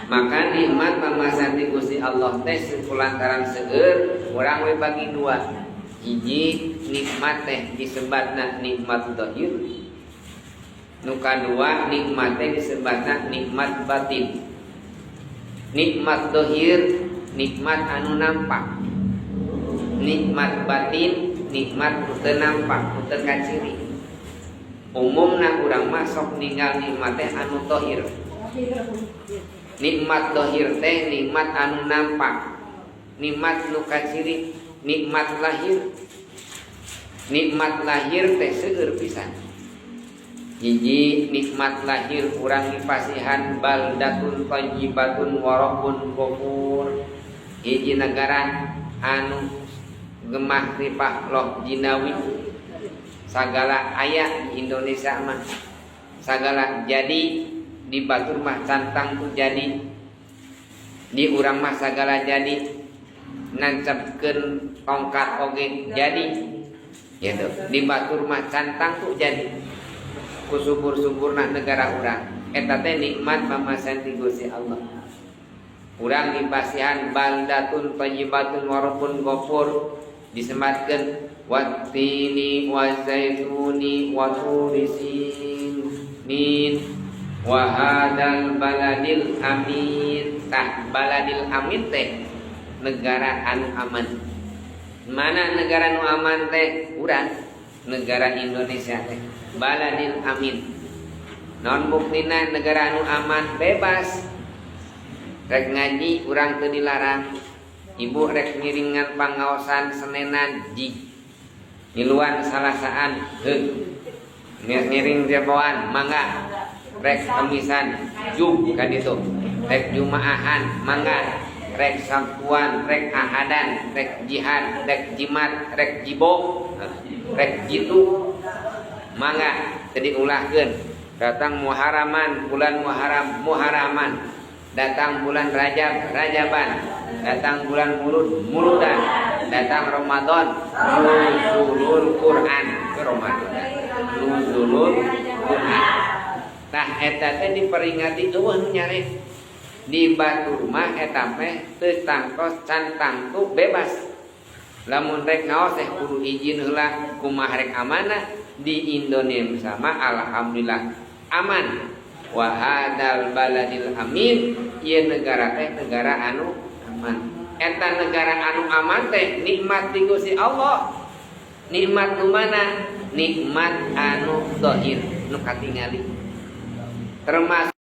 Maka nikmat mamasan ti Gusti Allah teh kulantaran seueur, urang we bagi dua. Hiji nikmat teh disebatna nikmat zahir, nu kadua nikmat teh disebatna nikmat batin. Nikmat zahir nikmat anu nampak, nikmat batin nikmat nu teu nampak, nu teu kaciri. Umumna urang mah sok ninggal nikmat teh anu zahir. Nikmat zahir teh nikmat anu nampak, nikmat nu kaciri, nikmat lahir. Nikmat lahir teh seueur pisan. Hiji nikmat lahir, urang dipasihan baldatun thayyibatun wa rabbun ghafur, hiji negara anu gemah ripah loh jinawi, sagala aya di Indonesia mah, sagala jadi. Di batur mah can tangtu jadi, di urang mah sagala jadi, nancapkeun tongkat oge jadi gitu. Di batur mah can tangtu jadi, ku subur-suburna negara urang. Eta teh nikmat mamasan ti Gusti Allah. Urang dipasihan baldatun thayyibatun wa rabbun ghafur, disematkeun wattini wazaituni wa turisinin wa hadzal baladil amin. Tah, baladil amin teh negara anu aman. Mana negara nu aman teh? Urang, negara Indonesia teh baladil amin. Non buktina negara anu aman? Bebas rek ngaji, urang teu dilarang. Ibu rek ngiringan pangaosan Senenan ji, ngiluan Salasaan heug, ngiring Reboan mangga, rek Kamisan jug ka ditu, rek Jumaahan mangga, rek Sabtuan, rek Ahadan, rek jihad, rek jimat, rek jibo, rek jitu, mangga teu diulahkeun. Datang Muharaman, bulan Muharram, Muharaman, datang bulan Rajab, Rajaban, datang bulan Mulud, Muludan, datang Ramadan, nuzulul Quran ke Ramadan, nuzulul Quran. Tah, eta teh diperingati, euweuh nu nyarek. Di batur mah eta teh teu tangtos, can tangtu bebas. Lamun rek ngaos teh kudu izin heula, kumaha rek amanah. Di Indonesia mah alhamdulillah aman. Wa hadzal baladil amin, ieu negara teh negara anu aman. Eta negara anu aman teh nikmat ti Gusti Allah. Nikmat nu mana? Nikmat anu zahir, nu katingali, termasuk